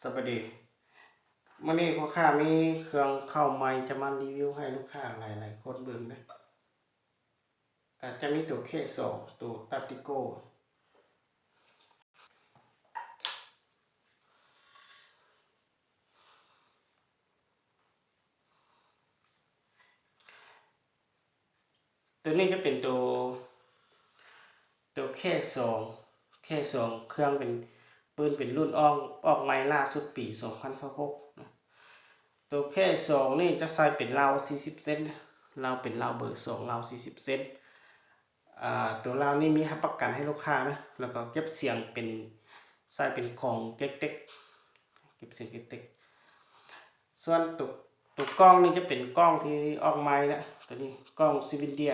ສະບາຍດີ. ມື້ນີ້ພໍ່ຄ້າມີເຄື່ອງເຂົ້າໃໝ່ຈະມາຣີວິວໃຫ້ລູກຄ້າຫຼາຍໆຄົນເບິ່ງເດີ. ອາດຈະມີໂຕ ເຄ ສອງ ໂຕ Tactical. ໂຕນີ້ຈະເປັນໂຕ ໂຕ ເຄ ສອງ ເຄ ສອງ ເຄື່ອງເປັນ ປືນເປັນລຸ້ນອອກ ອອກໃໝ່ລ່າສຸດປີສອງພັນຊາວຫົກນະ. ໂຕ ເຄ ສອງ ນີ້ຈະໃສ່ເປັນລາວສີ່ສິບເຊັນ ລາວເປັນລາວເບີສອງ ລາວສີ່ສິບເຊັນ. ອາ ໂຕລາວນີ້ມີຮັບປະກັນໃຫ້ລູກຄ້ານະ ແລ້ວກໍເກັບສຽງເປັນ ໃສ່ເປັນຂອງເກັກເຕັກ ເກັບສຽງເກັກເຕັກ. ສ່ວນໂຕ ໂຕກ້ອງນີ້ຈະເປັນກ້ອງທີ່ອອກໃໝ່ລະ ໂຕນີ້ກ້ອງຊີວິນເດຍ.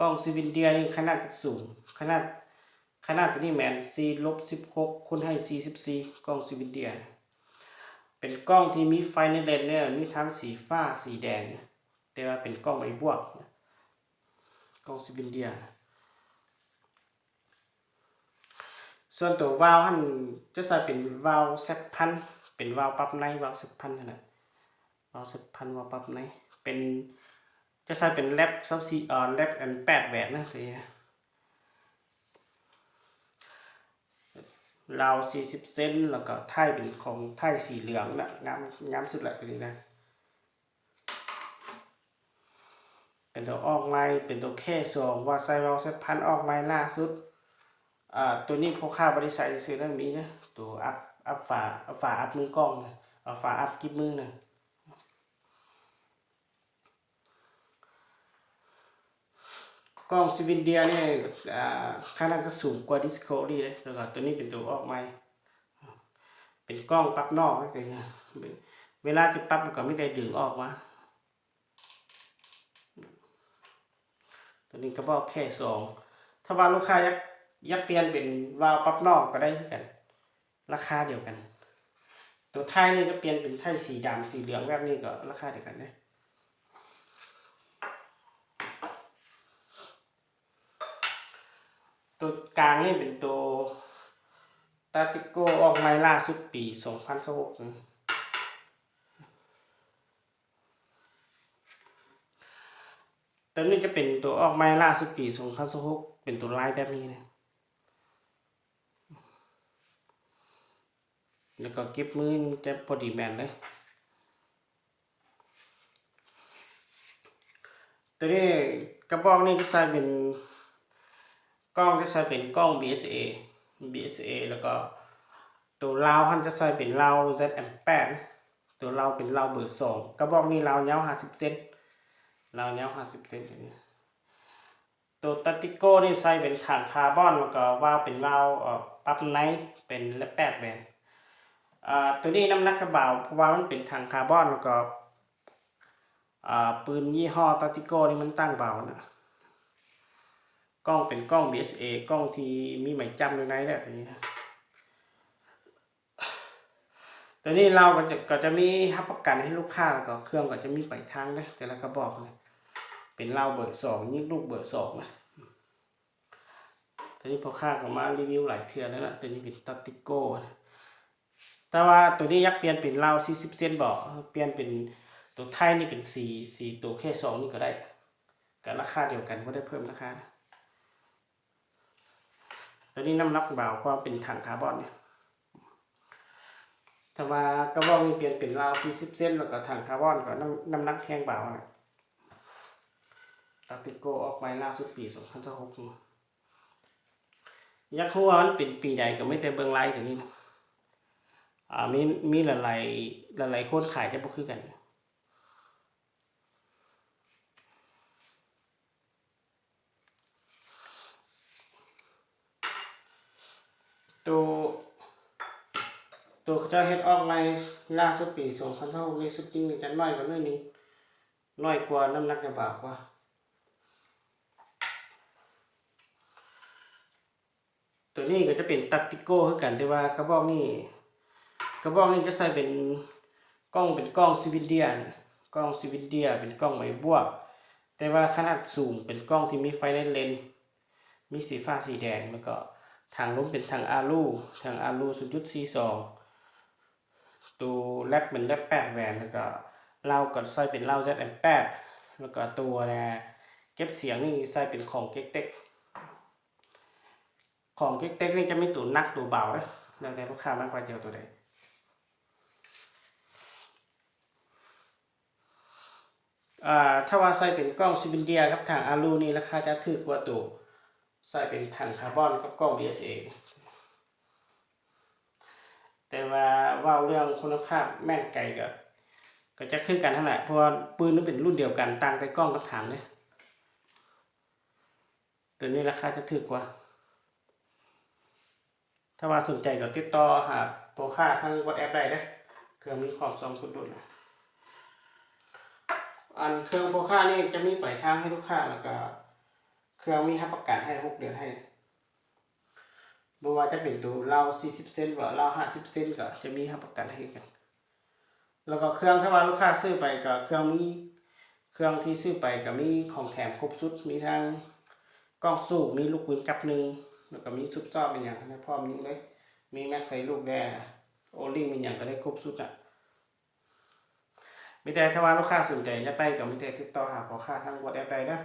ກ້ອງຊີວິນເດຍນີ້ຂະໜາດຈະສູງ ຂະໜາດ ຂະໜາດໂຕນີ້ແມ່ນສີ່ລົບສິບຫົກຄູນໃຫ້ສີ່ສິບສີ່ ກ້ອງຊີວິນເດຍ. ເປັນກ້ອງທີ່ມີໄຟໃນເລນເດີ ມີທັງສີຟ້າ ສີແດງ ແຕ່ວ່າເປັນກ້ອງໃບບວກ ກ້ອງຊີວິນເດຍ. ສ່ວນໂຕວາວຫັ້ນຈະໃສ່ເປັນວາວແຊັກພັນ ເປັນວາວປັບໃນ ວາວແຊັກພັນຫັ້ນນະ ວາວແຊັກພັນ ວາວປັບໃນ ເປັນ ຈະໃສ່ເປັນແລັບຊາວສີ່ ເອີ ແລັບອັນແປດແຫວນນະ ໂຕນີ້ນະ. ລາວສີ່ສິບເຊັນ ແລ້ວກໍທ້າຍເປັນຂອງທ້າຍສີເຫຼືອງນະ ງາມ ງາມສຸດລະໂຕນີ້ນະ. ເປັນໂຕອອກໃໝ່ ເປັນໂຕ ເຄ ສອງ ວ່າໃສ່ວາວແຊັກພັນອອກໃໝ່ລ່າສຸດ. ອາ ໂຕນີ້ພໍ່ຄ້າບໍ່ໄດ້ໃສ່ຊື່ໆນະ ມີນະ ໂຕອັບ ອັບຝາ ອັບຝາອັບມືກ້ອງນະ ອັບຝາອັບກິບມືນະ. ກ້ອງຊີວິນເດຍນີ້ ອາ ຂະໜາດກໍສູງກວ່າ Discovery ເດ້ ແລ້ວກໍໂຕນີ້ເປັນໂຕອອກໃໝ່ ເປັນກ້ອງປັບນອກເດ້ ເວລາຈະປັບກໍມີແຕ່ດຶງອອກມາ. ໂຕນີ້ກະບອກ ເຄ ສອງ ຖ້າວ່າລູກຄ້າຢາກ ຢາກປ່ຽນເປັນວາວປັບນອກກໍໄດ້ຄືກັນ ລາຄາດຽວກັນ. ໂຕໄທນີ້ກໍປ່ຽນເປັນໄທສີດຳ ສີເຫຼືອງແບບນີ້ກໍລາຄາດຽວກັນເດ້. ໂຕກາງນີ້ເປັນໂຕ Tactical ອອກໃໝ່ລ່າສຸດປີສອງພັນຊາວຫົກ. ໂຕນີ້ຈະເປັນໂຕອອກໃໝ່ລ່າສຸດປີສອງພັນຊາວຫົກ ເປັນໂຕລາຍແບບນີ້ນະ ແລ້ວກໍກິບມືຈະພໍດີແມ່ນເລີຍ. ໂຕນີ້ ກະບອກນີ້ຈະໃສ່ເປັນ ກ້ອງຈະໃສ່ເປັນກ້ອງ BSA BSA ແລ້ວກໍໂຕລາວຫັ້ນຈະໃສ່ເປັນລາວ ແຊັດເອັມແປດ ໂຕລາວເປັນລາວເບີສອງ. ກະບອກນີ້ລາວຍາວຫ້າສິບເຊັນ ລາວຍາວຫ້າສິບເຊັນ. ໂຕ Tactical ນີ້ໃສ່ເປັນຖັງຄາບອນ ແລ້ວກໍວາວເປັນວາວ ເອີ ປັບໃນ ເປັນແລັບແປດແຫວນ. ອາ ໂຕນີ້ນ້ຳໜັກຈະເບົາ ເພາະວ່າມັນເປັນຖັງຄາບອນ ແລ້ວກໍ ອາ ປືນຍີ່ຫໍ້ Tactical ນີ້ມັນຕັ້ງເບົານະ. ກ້ອງເປັນກ້ອງ BSA ກ້ອງທີ່ມີໄມ້ຈ້ຳຢູ່ໃນແຫຼະ ໂຕນີ້ນະ. ໂຕນີ້ລາວກໍຈະ ກໍຈະມີຮັບປະກັນໃຫ້ລູກຄ້າ ແລ້ວກໍເຄື່ອງກໍຈະມີປາຍທາງເດ້ ແຕ່ລະກະບອກນະ ເປັນລາວເບີສອງ ຍິງລູກເບີສອງນະ. ໂຕນີ້ພໍ່ຄ້າກໍມາຣີວິວຫຼາຍເທື່ອແລ້ວນະ ໂຕນີ້ເປັນ Tactical ນະ. ແຕ່ວ່າໂຕນີ້ຢາກປ່ຽນເປັນລາວສີ່ສິບເຊັນບໍ ປ່ຽນເປັນໂຕໄທນີ້ເປັນສີ ສີໂຕ K ສອງນີ້ກໍໄດ້ ກໍລາຄາດຽວກັນ ບໍ່ໄດ້ເພີ່ມລາຄາ. ໂຕນີ້ນ້ຳໜັກເບົາ ເພາະວ່າເປັນຖັງຄາບອນ. ຖ້າວ່າກະບອກນີ້ປ່ຽນເປັນລາວສີ່ສິບເຊັນ ແລ້ວກໍຖັງຄາບອນ ກໍນ້ຳ ນ້ຳໜັກແຮງເບົານະ. Tactical ອອກໃໝ່ລ່າສຸດປີສອງພັນຊາວຫົກ. ຢາກຮູ້ວ່າມັນເປັນປີໃດ ກໍມີແຕ່ເບິ່ງລາຍໂຕນີ້ນະ. ອາ ມີ ມີຫຼາຍໆ ຫຼາຍໆຄົນຂາຍຈະບໍ່ຄືກັນ. ໂຕ ໂຕເຂົາເຈົ້າເຮັດອອກໃໝ່ລ່າສຸດປີສອງພັນຊາວຫົກນີ້ ສຸດຈິງນີ້ຈະນ້ອຍກວ່າໜ້ອຍໜຶ່ງ ນ້ອຍກວ່າ ນ້ຳໜັກຈະເບົາກວ່າ. ໂຕນີ້ກໍຈະເປັນ Tactical ຄືກັນ ແຕ່ວ່າກະບອກນີ້ ກະບອກນີ້ຈະໃສ່ເປັນກ້ອງ ເປັນກ້ອງຊີວິນເດຍ ກ້ອງຊີວິນເດຍ ເປັນກ້ອງໄມ້ບວກ ແຕ່ວ່າຂະໜາດສູງ ເປັນກ້ອງທີ່ມີໄຟໃນເລນ ມີສີຟ້າສີແດງ ແລ້ວກໍຖັງລົມເປັນຖັງອາລູ ຖັງອາລູສູນຈຸດສີ່ສອງ ໂຕແລັບເປັນແລັບແປດແຫວນ ແລ້ວກໍເລົາກໍໃສ່ເປັນເລົາແຊັດເອັມແປດ ແລ້ວກໍຕົວເກັບສຽງນີ້ໃສ່ເປັນຂອງເກັກເຕັກ ຂອງເກັກເຕັກນີ້ຈະມີໂຕໜັກໂຕເບົາເດ້ ແລ້ວແຕ່ລູກຄ້າມັກວ່າຈະເອົາໂຕໃດ. ອ່າ ຖ້າວ່າໃສ່ເປັນກ້ອງຊີເວັນເດຍກັບຖັງອາລູນີ້ ລາຄາຈະຖືກກວ່າໂຕໃສ່ເປັນຖັງຄາບອນກັບກ້ອງບີເອສເອ ແຕ່ວ່າເວົ້າເລື່ອງຄຸນນະພາບແມ່ນໄກກໍ ກໍຈະຄືກັນຫັ້ນແຫຼະ ເພາະວ່າປືນມັນເປັນລຸ້ນດຽວກັນ ຕ່າງແຕ່ກ້ອງກັບຖັງເດ້. ໂຕນີ້ລາຄາຈະຖືກກວ່າ. ຖ້າວ່າສົນໃຈກໍຕິດຕໍ່ຫາພໍ່ຄ້າທາງວັອດແອັບໄດ້ເດີ້. ເຄື່ອງມີຄວາມສອງຊຸດລຸ້ນ. ອັນເຄື່ອງພໍ່ຄ້ານີ້ຈະມີປາຍທາງໃຫ້ລູກຄ້າ ແລ້ວກໍເຄື່ອງມີຮັບປະກັນໃຫ້ຫົກເດືອນໃຫ້. ບໍ່ວ່າຈະເປັນໂຕເລົາສີ່ສິບເຊັນ ຫຼືເລົາຫ້າສິບເຊັນ ກໍຈະມີຮັບປະກັນໃຫ້ຄືກັນ. ແລ້ວກໍເຄື່ອງ ຖ້າວ່າລູກຄ້າຊື້ໄປກໍເຄື່ອງມີ ເຄື່ອງທີ່ຊື້ໄປກໍມີຂອງແຖມຄົບຊຸດ ມີທັງກ້ອງສູບ ມີລູກປືນຈັບໜຶ່ງ ແລ້ວກໍມີຊຸບຊອບອີ່ຫຍັງໃຫ້ພ້ອມຍິງເລີຍ ມີແມັກໃສ່ລູກແດ່ ໂອລິງ ມີຫຍັງກໍໄດ້ຄົບຊຸດອະ. ມີແຕ່ຖ້າວ່າລູກຄ້າສົນໃຈຢາກໄດ້ກໍມີແຕ່ຕິດຕໍ່ຫາພໍ່ຄ້າທາງວັອດແອັບໄດ້ເດີ້.